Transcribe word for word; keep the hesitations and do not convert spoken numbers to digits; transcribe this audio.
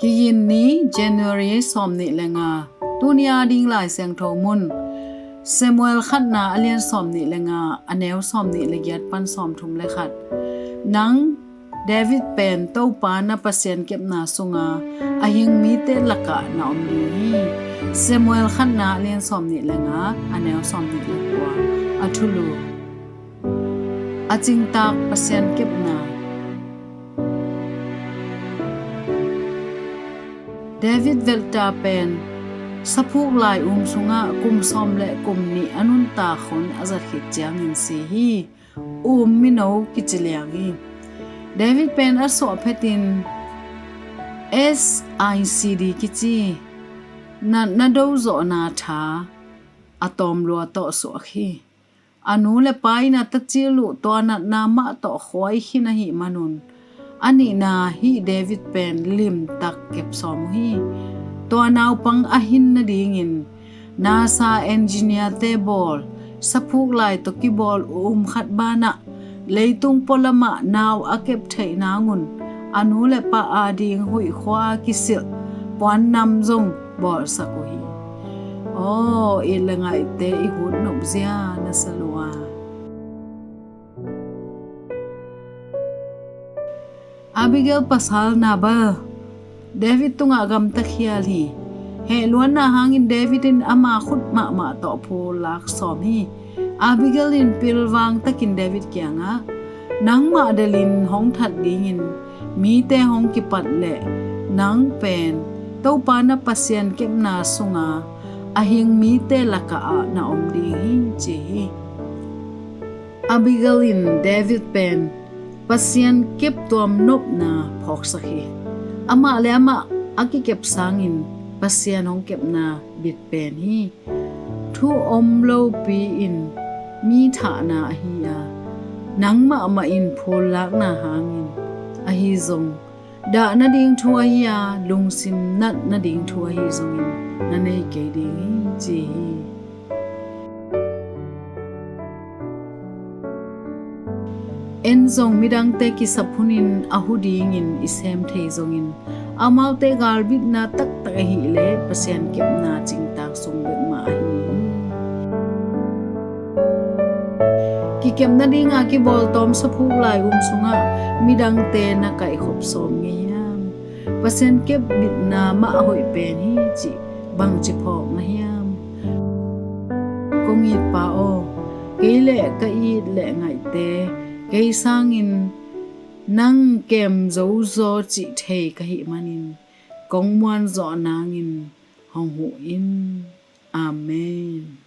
Kigin ni, January sawm nih le nga. Tuni a ding Lai Siangtho mun, Samuel khatna a lian sawm nih le nga, a neu sawm nih le giat pan sawm thum le khat. Nang David pen Topa na Pasian kepna sunga a hing mite lakah na om ding hi. Samuel khatna a lian sawm nih le nga, a neu sawm nih le kua. A thulu. A cingtak Pasian kepna. David velhta pen saphuk lai um sungah kum sawm le kum nih a nuntak hun a zat khit ciangin si hi. Um mino kici liang hi. David pen a suah phetin S I C D kici natna dozawhna tha a tawm lua tawh suak hi. A nu le pa in a tacil uh tua natna mah tawh khuai khin ahih manun, a nihna hih David pen limtak kep sawm uh hi. Tua naupang a hin nadingin NASA engineer-te bawl saphuk lai tawh kibawl um khat banah leitung pualamah nau a kep theih nangun a nu le pa ading huih khua kisilh puannam zong bawlsak uh hi. Aw, it le ngaihte i hut nop zia na sa lua. Abigail pasal Nabal, David tungah gamta khial hi. Hehluanna hangin David in ama khut mahmah tawh phul lak sawm hi. Abigail in pilvang takin David kiangah, nangmah delin hong that dingin mite hong kipat leh nang pen Topa na Pasian kepna sunga a hing mite lakah ah na om ding hi, ci hi. Abigail in David pen Pasian kep tuam nopna phawksak hi. Amah le amah a kikep sangin Pasian hong kepna bit pen hi. Thu om lopi in mi thahna ahi a, nangmah mah in phul lakna hangin ahi zong, dah nading thu ahi a, lungsim nat nading thu ahi zongin na nei kei ding hi, ci hi. En zong midangte kisap hunin a hu dingin i sem thei zongin, amaute galbitna taktak ahih leh Pasian kepna cingtak sung bek mah ahi hi. Kikep nadinga kibawl tawm saphuk lai um sungah midangte na kaihkhop sawm ngei hiam? Pasian kep bitna mah a hoih pen hi cih bangci phawk na hiam? Kong it Pa aw, kei le ka it le ngaihte, kei sangin nang kem zozaw cih thei ka hih manin kong muanzawh nangin hong huh in. Amen.